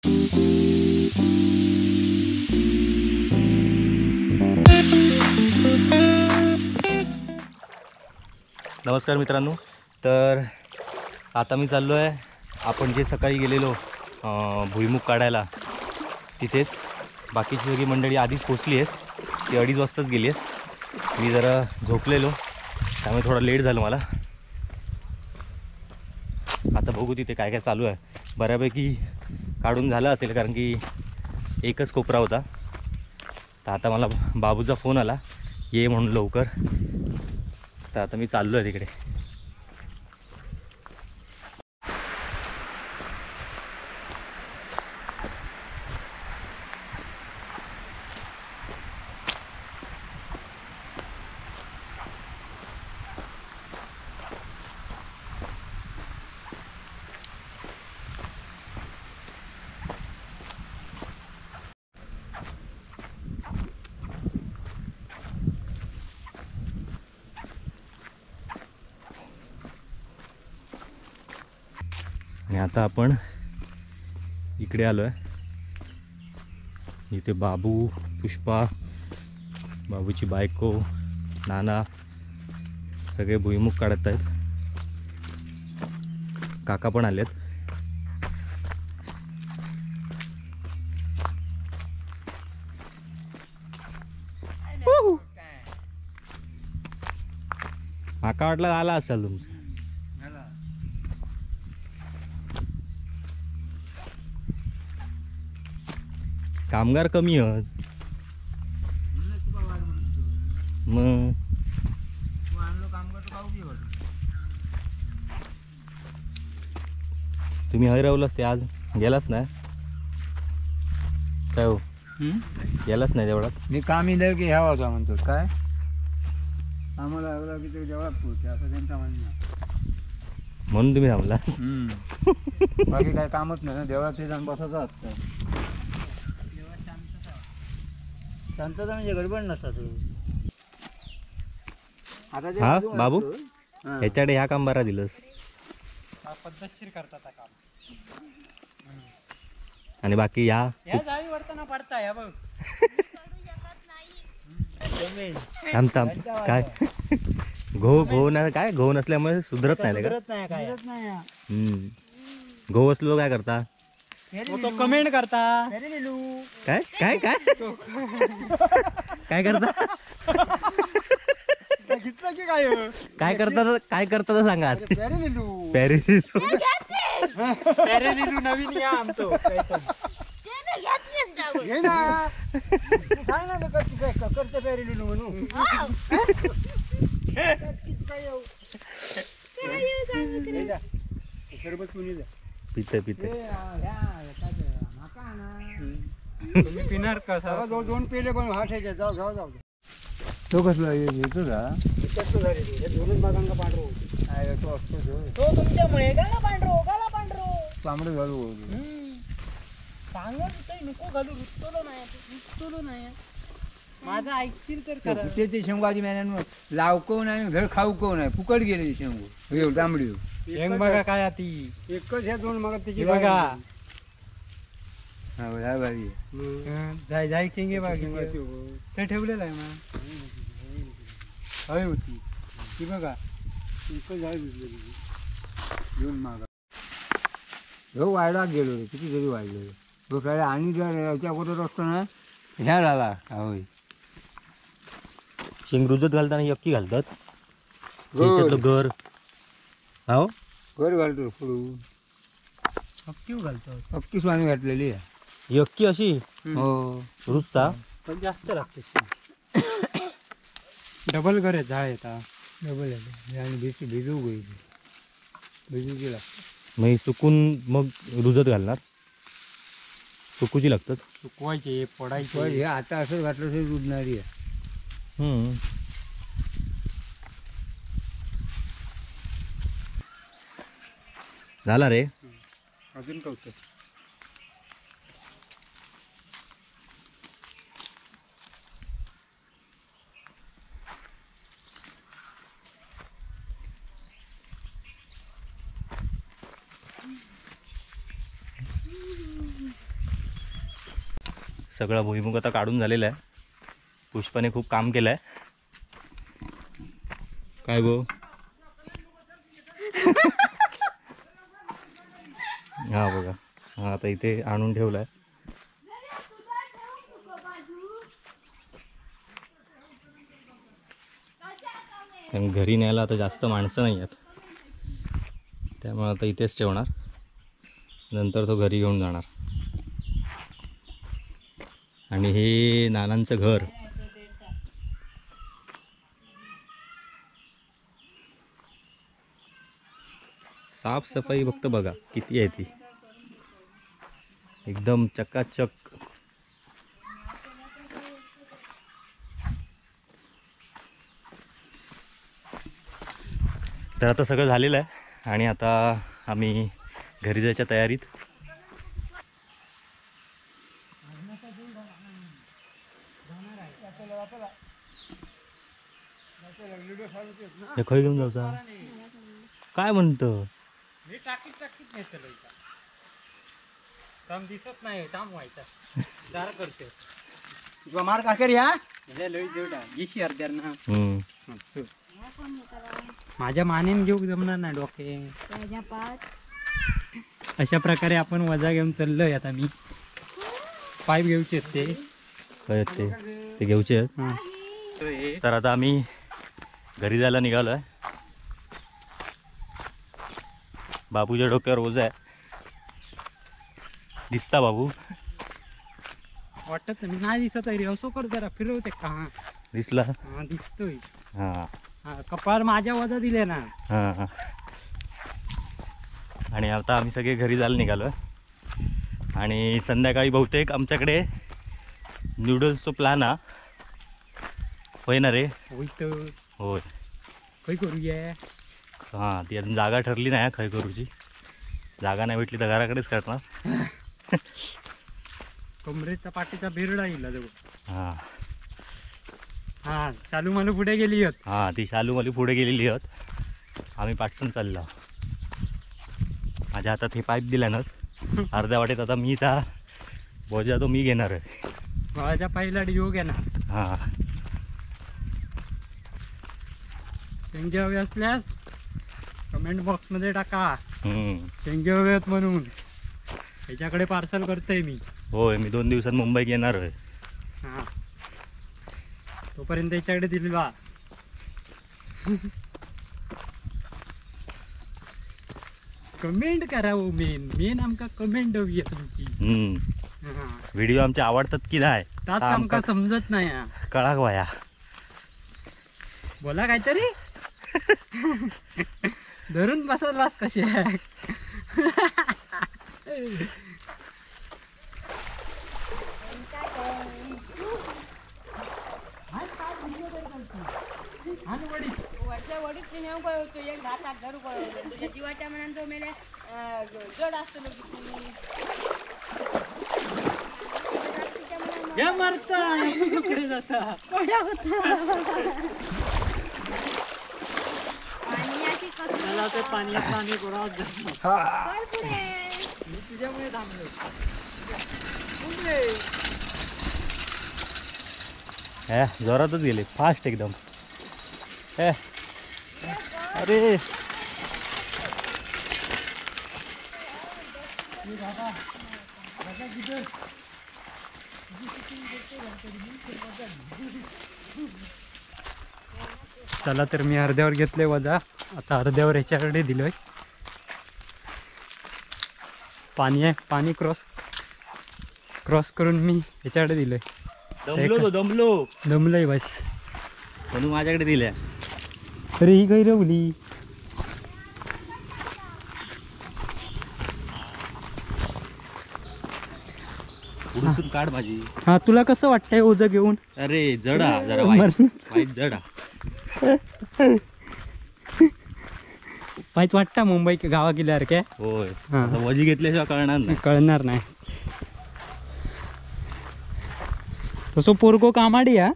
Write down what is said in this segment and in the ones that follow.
नमस्कार मित्रांनो, तर आता मी चाललो आहे आपण जे सकाळी गेलेलो भुईमुग काढायला तिथेच. बाकीची सगळी मंडळी आधीच पोचली आहेत, ती 2:30 वाजताच गेली आहेत. मी जरा झोपलेलो त्यामुळे थोडा लेट झालं मला. आता बघू तिथे काय काय चालू आहे. बऱ्यापैकी काढून झालं असेल कारण की एकच कोपरा होता. तर आता मला बाबूचा फोन आला ये म्हणून लवकर, तर आता मी चाललो आहे तिकडे. आणि आता आपण इकडे आलो आहे. इथे बाबू, पुष्पा, बाबूची बायको, नाना सगळे भुईमुग काढत आहेत. काका पण आलेत. माका वाटलं आला असेल तुमचं. कामगार कमी आहेत मग. तुम्ही हरवलंच ते आज गेलाच नाही काय हो? गेलाच नाही तेवढ्यात. मी काम इधर की ह्या होता म्हणतो काय आम्हाला लागला की ते जेवढाच पुरते असं त्यांचा म्हणणं, म्हणून तुम्ही थांबला. बाकी काय कामच नाही ना, देवळात ते जाऊन बसायचं असतं. शांतता म्हणजे गडबड नसतात. आता हा बाबू ह्याच्याकडे ह्या काम बरा दिलंस, पद्धतशीर करतात काम. आणि बाकी या पडता या बघ. थांब थांब काय घो घो ना काय घो नसल्यामुळे सुधरत नाही का? घो असलो काय करता? तो कमेंट करता काय काय काय काय करता? काय करता काय करता सांगा. पॅरेलिलू पॅरेलिलू नवीन या आमचो. पिते पिते तुम्ही पिणार का? दोन पेले पण हात जाऊ जाऊ जाऊ. तो कसला येतो का? तो तुमच्यामुळे गाला पांढरो गाला पांढरो तांबडे घालू सांगत नको घालू. रुतलो नाही रुतलो नाही माझं ऐकतील तर खरं. ते शेंगाची मॅन लावको नाही घर खाऊ नाही फुकट गेले शेंगो तांबडी शेंग बघा काय आती एकच ह्या दोन मग त्याची बघा. हा बघा भारी जाय जाय शेंगे बघा ते ठेवलेलं आहे मग हवी होती ती बघा. एकच आहे दोन मागा हो वायला गेलो रे किती तरी वाढलो तो काय. आणि जर याच्या अगोदर असतो ना ह्या झाला होय. शेंग रुजत घालताना यक्की घालतात त्याच्यातलं गर. हो गर घालतो फुडू अक्की घालतो. अक्की स्वामी घातलेली आहे यक्की अशी हो रुजता पण जास्त लागते. डबल गर झाड येतात डबल येतात आणि भिजू गई भिजू गेला मग सुकून मग रुजत घालणार. सुकूची लागतात सुकवायचे पडायचे. हे आता असं घातलं तरी रुजणारी आहे. झाला रे अजून कवतं. सगळा भुईमुग आता काढून झालेला आहे. पुष्पाने खूप काम केलं आहे. काय गो? हा बघा, हा आता इथे आणून ठेवला आहे. कारण घरी न्यायला आता जास्त माणसं नाही आहेत, त्यामुळे आता इथेच ठेवणार, नंतर तो घरी घेऊन जाणार. आणि हे नानांचं घर. साफसफाई फक्त बघा किती आहे ती, एकदम चकाचक. तर आता सगळं झालेलं आहे आणि आता आम्ही घरी जायच्या तयारीत. हे खय घेऊन जायचा काय म्हणतो? मी टाकीत टाकीत नेतलो काम दिसत नाही, काम व्हायचा दार करते तुका मार काकर या लई जेवढा गिशी अर्ध्यार ना. माझ्या मानेन घेऊ जमणार नाही डोके. अशा प्रकारे आपण वजा घेऊन चाललोय. आता मी पाईप घेऊचे ते ते घेऊचे. तर आता आम्ही घरी जायला निघालो आहे. बाबूच्या डोक्यावर ओझं आहे दिसता बाबू? वाटत नाही, नाही दिसत आहे रे. असो कर जरा फिरवते का दिसला? हा दिसतोय. हां कपाळ माझ्या वजा दिले ना. हां. आणि आता आम्ही सगळे घरी जायला निघालो आहे. आणि संध्याकाळी बहुतेक आमच्याकडे न्यूडल्सचा प्लॅन हा होय ना रे? होय तर. होय. खंय करूया? हां ती अजून जागा ठरली नाही खंय करूची. जागा नाही भेटली तर घराकडेच करणार. कमरेचा पाठीचा बिरडा येईल जवळ. हां हां शालू मालू पुढे गेली होत. हां ती शालू मालू पुढे गेलेली होत. आम्ही पाठसून चाललो. माझ्या हातात हे पाईप दिला ना अर्ध्या वाटेत. आता मी त्या बोजा तो मी घेणार आहे. माझ्या पायीला योग घेणार. हां शेंगे हवे असल्यास कमेंट बॉक्समध्ये टाका शेंगे हवे आहेत म्हणून. त्याच्याकडे पार्सल करतोय मी. होय मी 2 दिवसात मुंबईत येणार आहे. हां तोपर्यंत त्याच्याकडे दिली बा. कमेंट करा हो, मेन मेन आमका कमेंट हवी आहे तुमची. व्हिडिओ आमचे आवडतात की नाही त्यात आमका समजत नाही. कळाक वाया बोला काहीतरी. धरून बसलास कशी आहे. तुझ्या जीवाच्या मनान तो मेले जड असतो किती मरता जाता पाणी पाणी मी तुझ्यामुळे थांबलो. जोरातच गेले फास्ट एकदम. अरे चला तर मी अर्ध्यावर घेतले वजा. आता अर्ध्यावर ह्याच्याकडे दिलोय. पाणी आहे, पाणी क्रॉस क्रॉस करून मी ह्याच्याकडे दिलोय. दमलो दमलो दमलोय बस म्हणून माझ्याकडे दिल्या. तरी ही काही रवली. उडून काढ भाजी. हा तुला कसं वाटतंय ओझं घेऊन? अरे जडा जरा वाईट जडा वाईट वाटतं मुंबई गावा गेल्यासारखे. होय वजी घेतल्याशिवाय कळणार नाही. कळणार नाही. तसं पोरगो कामाडी हा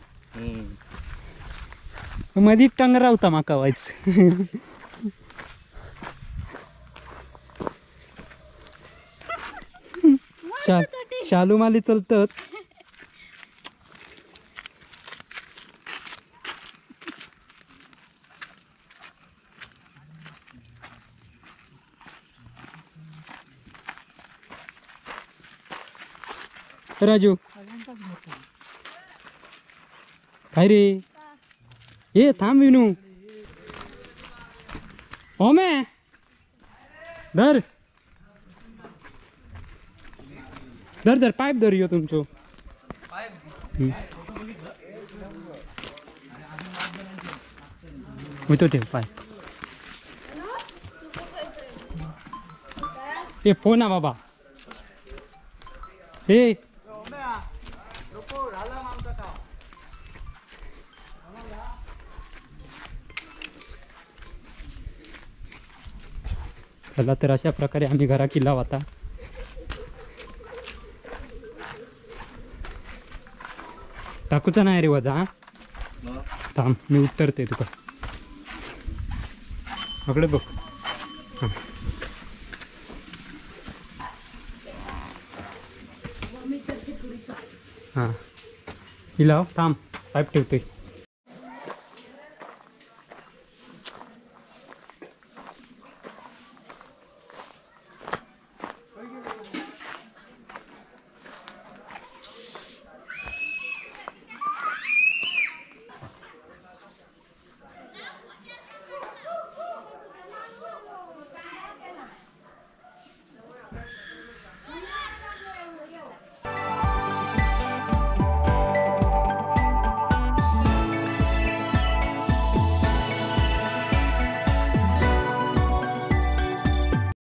मधी टंगरा होता माका वाईच. शालू माली चलतत. राजू काय रे? ए थांब विनू. हो मे धर धर धर पाईप धर यो तुमचो. तो ठेव पाय. ए फोन आ बाबा. ए चला तर अशा प्रकारे आम्ही घरा किल्ला होता. टाकूचा नाही रे वजा. थांब मी उतरते तुका. अकडे बघ. हां हिला थांब पाईप ठेवते.